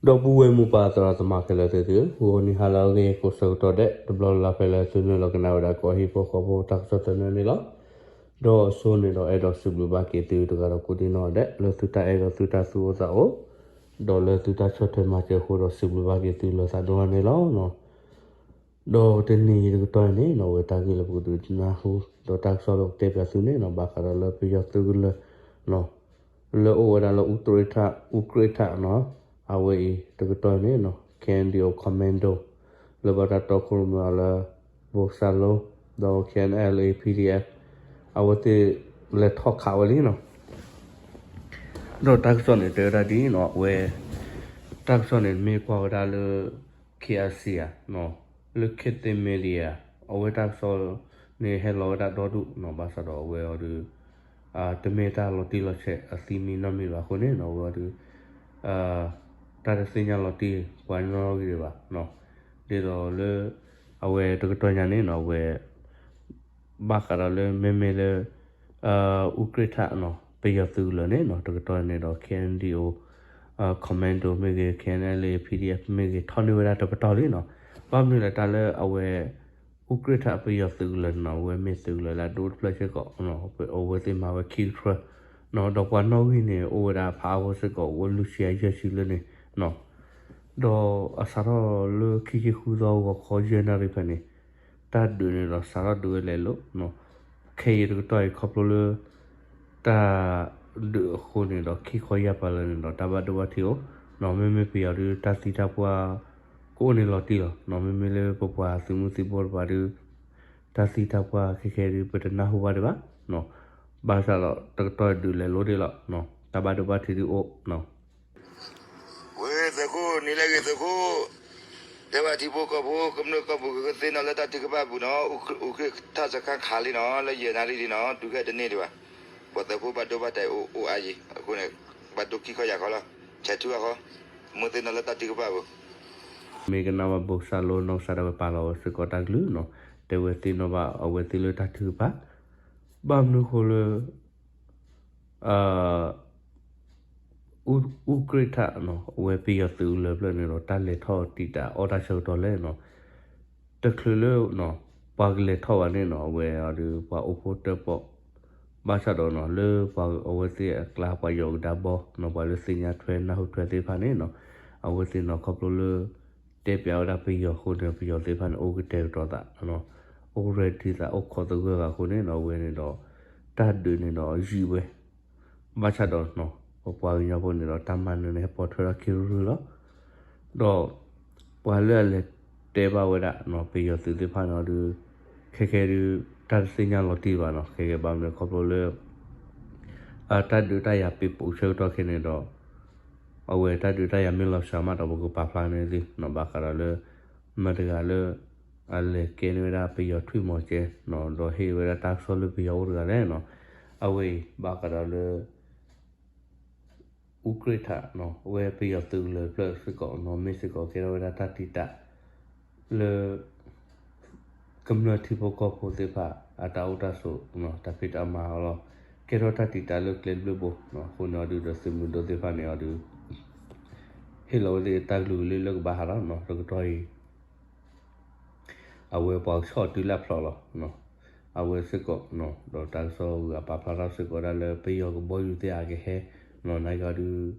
ဒီပုၢ်ဝဲၢ်မိၢ်ပၢ်သရၣ်သမါခဲလၢာ်သ့ၣ်သုဧၢ, ဂီၤနံၤဟါလၢအဂ့ၤကိးဆၢကတီၢ်ဒဲး တဘျီလၢ်လၢ်ဖဲလၢသုနုာ်လီၤကနၣ်ဝဲဒၣ်ကီၢ်ဟံၣ်ဖိဃီဖိတၢ်ကစီၣ်သနၢၣ်န့ၣ်လီၤ. ဒီးအစိန့ၣ်ဒီးအဲၣ်ဒိးစံးဘျုးဘၣ်က့ၤသုတဂၤဒီးကိးဒံနီၢ်ဒဲး လၢသုတၢ်အဲၣ်ဒီးသုတၢ်သူၣ်အိၣ်သးအိၣ်, ဒီးလၢသုတၢ်ဆီၣ်ထွဲမၤစၢၤအဃိဒီးစံးဘျုးဘၣ်က့ၤသုလၢသးဒိၣ်န့ၣ်လီၤ. ဒီးတနံၤအံၤတကတီၢ်အံၤန့ၣ်နီၣ် အဝဲတၢ်ဂ့ၢ်လၢပကဒုးနၢ်ဟူ ဒီးတၢ်ကစီၣ်လၢပတဲပၠးသုန့ၣ်နီၣ် ဘၣ်ဃးဒီးလၢပယီၤသုးကလၢၤနီၣ် လၢအိၣ်ဝဲဒၣ်လၢအူကြ့းထၣ် အူကြ့းထၣ်နီၣ် အဝဲအံၤတကတီၢ်အံၤန့ၣ်နီၣ် K N D O Commando လၢဘၣ်တၢ်တီခိၣ်ရိၣ်မဲအီၤလၢ ဘိၣ်စၣ်လိ ဒီး K N L A P D F အဝဲသ့ၣ်လဲၤထီၣ်ခးဝဲလံနီၣ် ဒီးတၢ်ကစီၣ်န့ၣ်တဲဝဲဒၣ်ဒ်နီၣ် အဝဲ တၢ်ကစီၣ်န့ၣ်မ့ၢ်ကွၢ်ဝဲဒၣ်လၢ K R C ဧါနီၣ် လၢ Kachin Media အဝဲတၢ်ကစီၣ်န့ၣ်ဟဲလီၤဝဲဒၣ်ဒီဒူၣ်နီၣ် ဘၣ်ဆၣ်ဒီးအဝဲအီၤဒုး တမ့ၢ်တၢ်လီၤတံၢ်လီၤဆဲးအသံမံနီၢ်မံဘၣ်အဃိန့ၣ်နီၣ် အဝဲအီၤဒုး တၢ်တသ့ၣ်ညါလီၤတံၢ်ပှၤနီၣ်ဂံၢ်ဒံးဘၣ်နီၣ် ဒ်သိးလၢ အဝဲတကတီၢ်ညါန့ၣ်နီၣ် အဝဲ ဘၣ်ဃးဒီးလၢမ့မ့ၢ်လၢ အူကြ့းထၣ်နီၣ် ပယီၤသုးကလၢၤန့ၣ်နီၣ် တကတီၢ်န့ၣ်ဒီး K N D O Commando မ့ၢ်ဂ့ၤ K N L A P D F မ့ၢ်ဂ့ၤ ထီၣ်န့ၢ်ဝဲဒၣ်တပတီၢ်လံနီၣ် ဘၣ်မနုၤလဲၣ်တၢ်လၢအဝဲ အူကြ့းထၣ်ပယီၤသုးကလၢၤန့ၣ်နီၣ် အဝဲမ့ၢ်သုးကလၢၤလၢအဒိၣ်တဖျၢၣ်စ့ၢ်ကီး အဝဲသ့ၣ်မၤဝဲခံကထြၢ ဒီးပှၤနီၣ်ဂံၢ်န့ၣ် အိၣ်ဝဲဒၣ်ဖးအါဖိစ့ၢ်ကီး အိၣ်လွံၢ်ဆံယဲၢ်ဆံလၢန့ၣ်နီၣ် ဒီးအစးထီၣ်လၢခံဆံဃုသီဂီၤခီယဲၢ်နၣ်ရံၣ်ဖဲန့ၣ် တၢ်ဒုးန့ၣ်ဒီးစးထီၣ်ဒုးဝဲလဲၤလိာ် ခဲအံၤတကတီၢ်အံၤခီဖျိလၢ တၢ်ဒုးအဃိန့ၣ်ဒီးခံခီယၢ်ပၤလၢာ်န့ၣ်ဒီးတၢ်ဘၣ်ဒိဘၣ်ထံးအိၣ် မ့မ့ၢ်ပယီၤဒုးတၢ်သံတၢ်ပှၢ် ကအိၣ်န့ၣ်လီၤတံၢ်လီၤ မ့မ့ၢ်လၢပပှၤသုးမုၢ်သံၣ်ဘိတဖၣ်ဒုး တၢ်သံတၢ်ပှၢ်ခဲခဲဒုး ပတနၢ်ဟူဘၣ်ဒံးဘၣ် ဘၣ်ဆၣ်ဒီးတကတီၢ်ဒုးလဲၤလိာ်ဒံးလီၤ တၢ်ဘၣ်ဒိဘၣ်ထံးဒုးအိၣ် ဝဲသုးခိၣ် နံၤလၢအဂ့ၤသုးခိၣ်, တဲဘၣ်ထံဖိကီၢ်ဖိ ကမျၢၢ်ကီၢ်ပူၤကသ့ၣ်နီၣ်လၢတၢ်ထုကဖၣ်အပူၤနီၣ် အူကြ့းထၣ်စခါခးလံနီၣ် လၢယဲၢ်နၣ်ရံၣ်ဒံးနီၣ် တုၤခဲတန့ၢ်ဒံးဘၣ်, ပှၤသုးဖိဘၣ်ဒိဘၣ်ထံးအိၣ်အါယံၤ အဃိန့ၣ် ဘၣ်ဒိခံခီယၢ်ခီလီၤ, ဆဲးထူအဃီ, မ့ၢ်သ့ၣ်နီၣ်လၢတၢ်ထုကဖၣ်အပူၤ မ့ၢ်ကနၣ်ဘၣ်ဘိၣ်စၢ်လိနီၢ်ကစၢ်ဒၣ်ဝဲပာ်လီၤဝဲစ့ၢ်ကီး တၢ်ကလုၢ်နီၣ် တဲဝဲသ့ၣ်နီၣ်ဘၣ်အဝဲသ့ၣ်လၢတၢ်ထုကဖၣ်, ဘၣ်မနုၤဃိလၢ အူကြ့းထၣ်နီၣ် အဝဲပယီၤသုးကလၢၤဖျၢၣ်န့ၣ်ဒီး တၢ်လဲၤထီၣ်တံာ်တာ်အီၣ်တၢ်ဆၢကတီၢ်လဲၣ်နီၣ်, တချုးလၢ ပှၤကလဲၤထီၣ်ဘၣ်န့ၣ်နီၣ် အဝဲအီၤဒီးပှၤအိၣ်ဖှိၣ်တၢၣ်ပီၣ်, ဘၣ်ဆၣ်ဒီးနီၣ် လၢပှၤအဝဲသ့ၣ်အကျါပှၤယီၤကဒါဘီနီၣ် ပှၤလၢသ့ၣ်ညါထွဲနၢ်ဟူထွဲသ့ၣ်တဖၣ်န့ၣ်နီၣ်, အဝဲသ့ၣ်နီၣ်ခီဖျိလၢ တဲပၠးဝဲဒၣ်ပယီၤအဃိန့ၣ် ပယီၤသ့ၣ်တဖၣ်န့ၣ် အိၣ်ကတဲာ်ကတီၤသး အိၣ် ready သး အိၣ်ခိးသဂၢၢ်သးအဃိန့ၣ်နီၣ် အဝဲန့ၣ်ဒီး တၢ်ဒုးန့ၣ်ဒီးယံာ်ဝဲ ဘၣ်ဆၣ်ဒီး ပပှၤကညီဖိန့ၣ်ဒီး တၢ်မၤနၢၤန့ၣ် ဟဲပိာ်ထွဲထီၣ်ခံရုၢ်လီၤ. ဒီး ပှၤလၢအလဲၤတဲဘၣ်ဝဲဒၣ် ပယီၤသုးသ့ၣ်တဖၣ်န့ၣ်ဒီး ခဲခဲဒုး တၢ်တသ့ၣ်ညါလီၤတံၢ်ဘၣ်နီၣ် ခဲကဲဘၣ်မနုၤခီဖျိလၢ တၢ်ဒုးတၢ်ယၤပ့ၤပိာ်ဆၢကတီၢ်ခဲန့ၣ်ဒီး အဝဲတၢ်ဒုးတၢ်ယၤမ့ၢ်လီၤစှၤမးဒီး ပကပာ်ဖျါန့ၢ်သု ဘၣ်ဃးဒီးလၢ မတၤတဂၤလၢ အလဲၤကဲန့ၢ်ဝဲဒၣ်ပယီၤထွံၣ်မီၤကဲ ဒီးဟ့ၣ်ဝဲဒၣ်တၢ်ကစီၣ်လၢပယီၤအိၣ်တဂၤလဲၣ်နီၣ်, အဝဲအံၤ ဘၣ်ဃးဒီးလၢ အူကြ့းထၣ် အဝဲပယီၤသုးကလၢၤဖျၢၣ်စ့ၢ်ကီးနီၣ် မ့ၢ်စ့ၢ်ကီးကဲထီၣ်ဝဲဒၣ်တၢ်တံာ်တာ် လၢ ကမျၢၢ်ထံဖိကီၢ်ဖိသ့ၣ်တဖၣ် အတၢ်အိၣ်တၢ်ဆိး တၢ်ဖံးတၢ်မၤအလီၢ် ကဲထီၣ်တၢ်တံာ်တာ်လၢကျဲတဘျုးဘိ အဃိန့ၣ်အီၤဒုးဒီးသုးမုၢ်ဒိၣ်သ့ၣ်တဖၣ်န့ၣ်အီၤဒုး ဟ့ၣ်လီၤဝဲသ့ၣ်တၢ်ကလုၢ်ကလ့လၢကဘၣ်ဟးထီၣ်နီၣ် တကတီၢ်အံၤ အဝဲပှၤကဆီၣ်တုၤလၢဖျိးလီၤ. အဝဲစ့ၢ်ကီး ဒီးတၢ်ကစီၣ်ဂုၤအပာ်ဖျါထီၣ်စ့ၢ်ကီးဒၣ်လၢပယီၤကဘီယူၤသ့ၣ်အကဟဲ နီၢ်နကီဒုး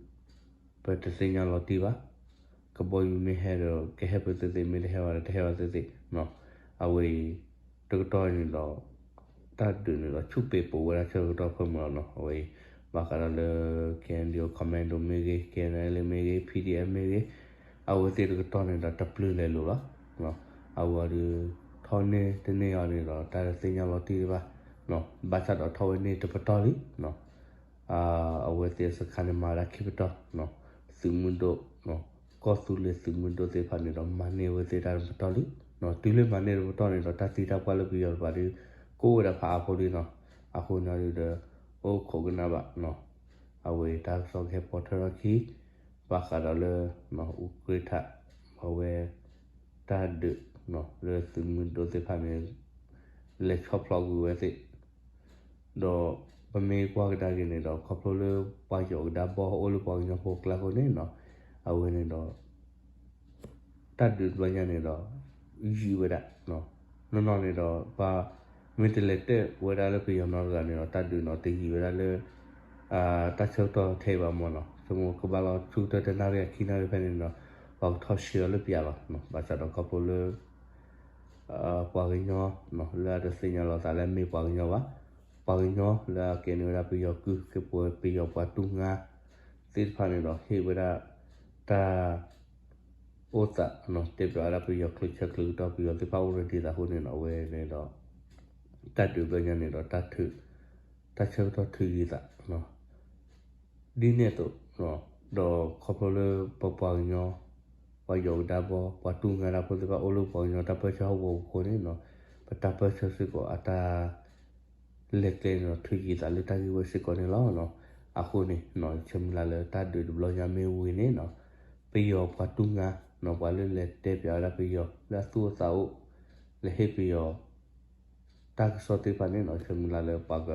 ပတသ့ၣ်ညါလီၤတံၢ်ဘၣ်. ကဘီယူၤမ့ၢ်ဟဲဒီး ကဟဲပသ့ၣ်သ့ၣ် မ့ၢ်တဟဲဘၣ်ဒီး တဟဲဘၣ်သ့ၣ်သ့ၣ်. အဝဲအံၤ တကတီၢ်န့ၣ်ဒီး တၢ်ဒုးန့ၣ်ဒီး ဆူၣ်ပ့ၤပိာ်ဝဲဒၣ်ဆၢကတီၢ်ဖၢမုၢ်လီၤနီၤ. အဝဲအံၤ ဘၣ်ဃးဒီးလၢ K N D O Commando မ့ၢ်ဂ့ၤ K N L A မ့ၢ်ဂ့ၤ P D F မ့ၢ်ဂ့ၤ အဝဲသ့ၣ်တကတီၢ်န့ၣ်ဒီးတပျုၢ်လဲၤလိာ်လီၤ. အဝဲအီၤဒုး ထီၣ်န့ၢ်တန့ၢ်အီၤန့ၣ်ဒီး တၢ်တသ့ၣ်ညါလီၤတံၢ်ဒံးဘၣ်. ဘၣ်ဆၣ်ဒီးထီၣ်ဝဲန့ၢ်တပတီၢ်လံ. အဝဲသ့ၣ်အစခါန့ၣ်မၤဝဲဒၣ်ခံပတီၢ်, သုးမုၢ်ဒိၣ် ကီၢ်သူလ့ၤသုးမုၢ်ဒိၣ်သ့ၣ်တဖၣ်န့ၣ်ဒီး မၤန့ၢ်အဝဲသ့ၣ်တၢ်တပတီၢ်လံ. တုၤလၢမၤန့ၢ်တပတီၢ်န့ၣ်ဒီး တၢ်သံတၢ်ပှၢ်လၢပယီၤတဖၣ်ဒီး ကအိၣ်ဝဲဒၣ်ဖးအါဖိလံနီၤ. အဃိန့ၣ်ဒီး အိၣ်ခိးကနၣ်ဘၣ်နီၤ. အဝဲတၢ်ကစီၣ်ကဟဲပိာ်ထွဲထီၣ်ခံ ဘၣ်ဃးဒီးလၢ အူကြ့းထး အဝဲ တၢ်ဒုး လၢသုးမုၢ်ဒိၣ်သ့ၣ်တဖၣ်န့ၣ် လဲၤဆီၣ်ဖျိးကွံာ်ဝဲသ့ၣ် ဒီးပမ့ၢ်ကွၢ်ကဒါက့ၤန့ၣ်ဒီး ခီဖျိလၢပှၤယီၤကဒါဘီအိၣ်လၢပှၤကညီဖိကျါအဃိန့ၣ်နီၤ, အဝဲန့ၣ်ဒီး တၢ်ဒုးတဘျီညါန့ၣ်ဒီး ယံာ်ဝဲဒၣ်, နီၢ်နီၢ်န့ၣ်ဒီး ပှၤမ့ၢ်တလဲၤတဲဝဲဒၣ်လၢပယီၤနီတဂၤန့ၣ်ဒီး တၢ်ဒုးန့ၣ်တယံာ်ဝဲဒၣ်လၢ တၢ်ဆၢကတီၢ်ထဲဘၣ်မ့ၢ်နီၤ, ဆိကမိၣ်ကဘၣ်လီၤဆူကတၢၢ်တနၣ်ရံၣ်ခံနၣ်ရံၣ်ဖဲန့ၣ်ဒီး ပှၤကထီၣ်ဆှၢအီၤလၢပျးလီၤ, ဘၣ်ဆၣ်ဒီးခီဖျိလၢ ပှၤကညီ လၢအတသ့ၣ်ညါလီၤသးလၢမ့ၢ်ပှၤကညီဘၣ်, ပှၤကညီလၢအကဲန့ၢ်ဝဲဒၣ်ပယီၤကုၢ် ကဲပဝဲပယီၤပှၤတူၢ်ငါသ့ၣ်တဖၣ်န့ၣ်ဒီး ဟ့ၣ်ဝဲဒၣ် တၢ် အိၣ်သး တဲပၠးဝဲဒၣ်ပယီၤချၢဆၢချၢကတီၢ် ပယီၤသ့ၣ်တဖၣ်အိၣ်ရဒံသးအဃိန့ၣ်ဒီး အဝဲန့ၣ်ဒီး တၢ်ဒုးဘျီညါန့ၣ်ဒီး တၢ်ထုး တၢ်ဆၢကတီၢ်ထုးယံာ်သး ဒ်န့ၣ်အသိး ဒီးခီဖျိလၢပပှၤကညီ ပှၤယီၤကဒါဘီ ပှၤတူၢ်ငါတၢ်ဖိသ့ၣ်တဖၣ် အိၣ်လၢပှၤကညီတၢ်ပၢဆှၢဟီၣ်ကဝီၤပူၤအဃိန့ၣ် ပတၢ်ပၢဆှၢစ့ၢ်ကီးအတၢ် လဲၤကျဲန့ၣ်ဒီး ထုးယံာ်သးလၢတၢ်ဂ့ၢ်ဝဲစ့ၢ်ကီးန့ၣ်လီၤ. အဃိန့ၣ် ယဆၢမုၢ်လၢ်လၢတၢ်ဒုးတဘျီညါမ့ၢ်ဝံၤန့ၣ် ပယီၤပှၤတူၢ်ငါ ပှၤလၢလဲၤတဲပၠးဝဲဒၣ်ပယီၤ လၢအသူၣ်အိၣ်သးအိၣ် လဲၤဟ့ၣ်ပယီၤ တၢ်ကစီၣ်သ့ၣ်တဖၣ်န့ၣ် ယဆၢမုၢ်လၢ်လၢပှၤက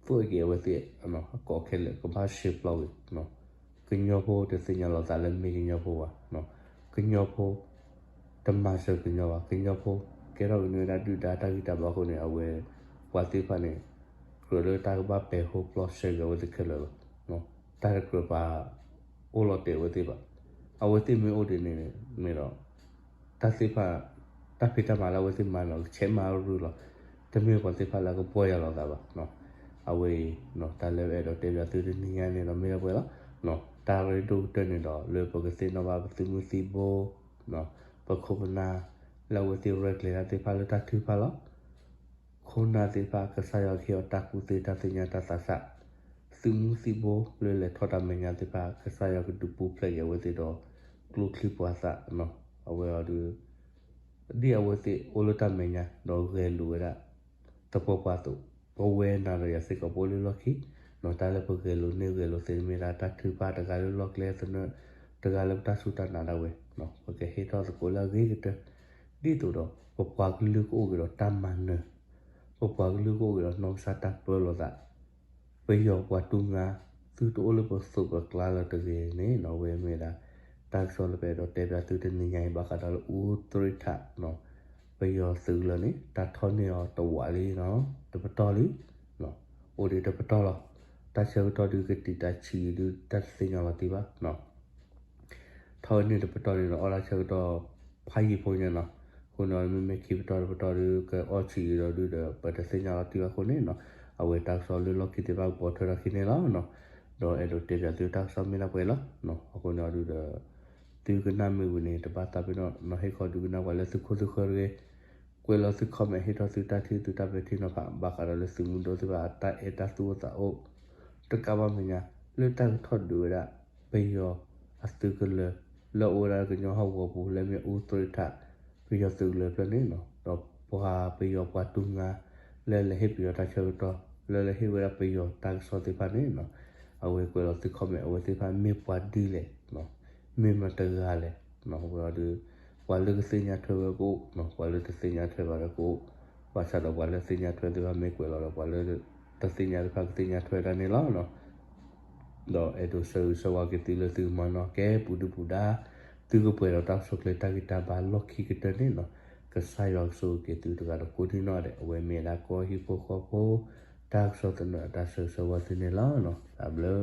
သိၣ်က့ၤအဝဲသ့ၣ် အကိးခဲလၢာ် ကဘၣ်ရှဲပျီဝံၤ ကညီဖိတသ့ၣ်ညါလီၤသးလၢမ့ၢ်ကညီဖိဘၣ်, ကညီဖိ တမၤစၢၤကညီဘၣ်, ကညီဖိ ကဲထီၣ်ကန့ၢ်ဝဲဒၣ်ဒုၣ်ဒါတၢ်ဂံၢ်တၢ်ဘါအဃိန့ၣ် အဝဲ ပှၤသ့ၣ်တဖၣ်န့ၣ် ကြၢးလၢတၢ်ကဘၣ်ပဲာ်ဟိပျီဆှၢက့ၤအဝဲသ့ၣ်ခဲလၢာ်လီၤ. တၢ်တကြၢးပာ် အိၣ်လီၤတဲာ်အဝဲသ့ၣ်ဘၣ်. အဝဲသ့ၣ်မ့ၢ်အိၣ်ဒ်န့ၣ်န့ၣ်ဒီး တၢ်သ့ၣ်တဖၣ် တၢ်ဖံးတၢ်မၤလၢအဝဲသ့ၣ်မၤန့ၣ် ကဆဲးမၤရုၢ်လီၤ. တမ့ၢ်ပှၤသ့ၣ်တဖၣ်လၢအကပီၢ်ယၢ်လီၤသးဘၣ်. အဝဲအံၤ တၢ်လၢအဲၣ်ဒိးတဲပၠးသုတနံၤညါန့ၣ်ဒီးမ့ၢ်ဒၣ်ပှဲၤလီၤ. တၢ်ရ့ဒိၣ်ကတၢၢ်န့ၣ်ဒီး လၢပကသ့ၣ်နီၣ်ဘၣ်ပသုးမုၢ်သံၣ်ဘိ ပခိၣ်ပနၢ် လၢအဝဲသ့ၣ်ရဲၣ်ကျဲၤတၢ်သ့ၣ်တဖၣ်လၢတၢ်ထုကဖၣ်လီၤ. ခိၣ်နၢ်သ့ၣ်တဖၣ် ကစၢ်ယွၤကဟ့ၣ်အီၤတၢ်ကူၣ်သ့တၢ်သ့ၣ်ညါတၢ်သးစၢ်, သုးမုၢ်သံၣ်ဘိလၢလဲၤထီၣ်တၢ်မဲာ်ညါသ့ၣ်တဖၣ် ကစၢ်ယွၤကဒုးပူၤဖျဲးက့ၤအဝဲသ့ၣ်ဒီး ကျိချံမျိာ်သၣ် အဝဲအီၤဒီး ဒ်အဝဲသ့ၣ်အိၣ်လၢတၢ်မဲာ်ညါ ဒီးဂဲၤလိာ်ဝဲဒၣ် သပှၢ်ပှၢ်အသိး ပဝဲနၤဒီးယၤစ့ၢ်ကီးပအိၣ်လၢလီၢ်ခံ တၢ်လၢပဂဲၤလိာ်န့ၢ်ဂဲၤလိာ်သ့န့ၣ်မ့ၢ်ဒၣ်တၢ်ထုကဖၣ်တဂၤလၢလီၢ်ကျဲသနၢၣ် တဂၤလၢပတၢ်စူၢ်တၢ်နာ်ဒၣ်ဝဲ ပကဟ့ၣ်ထီၣ်သကိးလၢအဂ့ၤကတၢၢ် ဒ်သိးဒီး ပပှၤကလုာ်ကအိၣ်က့ၤဒီးတၢ်မၤနၢၤ ပပှၤကလုာ်ကအိၣ်က့ၤဒီးနီၢ်ကစၢ်တၢ်ပၢလီၤသး ပယီၤပှၤတူၢ်ငါ သုတအိၣ်လၢပသိးပကျါလၢၤတဂ့ၤန့ၣ် အဝဲမ့ၢ်ဒၣ် တၢ်ကစီၣ်လၢပအဲၣ်ဒိးတဲပၠးသုတနံၤညါအံၤ ဘၣ်ဃးဒီးလၢအူသရ့ၣ်ထး ပယီၤသုးကလၢၤန့ၣ် တၢ်ထီၣ်န့ၢ်အီၤတဝးလံနီၤ တပတီၢ်လံ အိၣ်ဒံးတပတီၢ်လီၤ. တၢ်ဆၢကတီၢ်ဒုးကတံာ်တာ်ဆံးဒုးတၢ်တသ့ၣ်ညါလီၤတံၢ်ဘၣ် ထီၣ်ဝဲန့ၣ်တပတီၢ်န့ၣ်ဒီး အီၣ်တၢ်ဆၢကတီၢ်ဖးယံာ်ဖိညါနီၤ. အဃိန့ၣ် မ့မ့ၢ်ခံပတီၢ်တပတီၢ်ဒုး ကအီၣ်ဆံးအံၤဒီးဒုးဒီး ပတသ့ၣ်ညါလီၤတံၢ်ဘၣ်အဃိန့ၣ်နီၤ အဝဲတၢ်ကစီၣ်လၢလီၢ်ခံသ့ၣ်တဖၣ်ကပိာ်ထွဲထီၣ်ခံန့ၣ်လီၤ. ဒီးအဲၣ်ဒိးတဲပၠးသုတၢ်ကစီၣ်မ့ၢ်ဒၣ်ပှဲၤလီၤ. အဃိန့ၣ်အီၤဒုးဒီး သုကနၣ်မ့ၢ်ဝံၤန့ၣ် တဘၣ်သးပ့ၤနီၣ်နီၤ ဟ့ၣ်ခီဒုးကနၣ်ပှၤလၢသုခိၣ်သုဃၢၤတဂ့ၤ ကွဲးလီၤသု comment ဟ့ၣ်ထီၣ်သုတၢ်ထံၣ်သုတၢ်ပဲာ်ထံနီၤဖး ဘၣ်ဃးဒီးလၢသုးမုၢ်ဒိၣ်သ့ၣ်တဖၣ် အတၢ်အဲၣ်တၢ်သူၣ်အိၣ်သးအိၣ် တကးဘၣ်မဲာ်ညါ လၢတၢ်ကထီၣ်ဒုးဝဲဒၣ် ပယီၤအသုးကလၢၤ လၢအအိၣ်ဝဲဒၣ်ကညီဟီၣ်ကဝီၤပူၤ လၢမ့ၢ်အူသရ့ၣ်ထး ပယီၤသုးကလၢၤဖျၢၣ်န့ၣ်နီၤ ဒီးပှၤပယီၤပှၤတူၢ်ငါ လၢလဲၤဟ့ၣ်ပယီၤတၢ်ဆၢကတီၢ် လၢလဲၤဟ့ၣ်ဝဲဒၣ်ပယီၤတၢ်ကစီၣ်သ့ၣ်တဖၣ်န့ၣ်နီၤ အဝဲကွဲးလီၤသု comment အဝဲသ့ၣ်တဖၣ်မ့ၢ်ပှၤဒ်လဲၣ် မ့ၢ်မတၤတဂၤလဲၣ် အဝဲအီၤဒီး ပှၤလၢကသ့ၣ်ညါထွဲဝဲကအိၣ် ပှၤလၢတသ့ၣ်ညါထွဲဘၣ်ဒီးကအိၣ် ဘၣ်ဆၣ်ဒီးပှၤလၢသ့ၣ်ညါထွဲသ့ၣ်တဖၣ်မ့ၢ်ကွဲးလီၤဒီး ပှၤလၢတသ့ၣ်ညါသ့ၣ်တဖၣ်ကသ့ၣ်ညါထွဲတၢ်န့ၣ်လီၤ. ဒီးအဲၣ်ဒိးဆၢဂ့ၤဆၢဝါက့ၤသုလၢသုကမၤနီၣ်ကဲပူၤဒုၣ်ပူၤဒါ သုကပှဲၤဒီးတၢ်အိၣ်ဆူၣ်အိၣ်ချ့တၢ်ဂံၢ်တၢ်ဘါလီၢ်ခံကတၢၢ်န့ၣ်နီၤ ကစၢ်ယွၤကဆိၣ်ဂ့ၤက့ၤသုတဂၤဒီးကိးဒံနီၢ်ဒဲး အဝဲမ့ၢ်ဒၣ်ကီၢ်ဟံၣ်ဖိဃီဖိ တၢ်ကစီၣ်သနၢၣ်အတၢ်ဆၢဂ့ၤဆၢဝါသုန့ၣ်လီၤ. တၢ်ဘျုး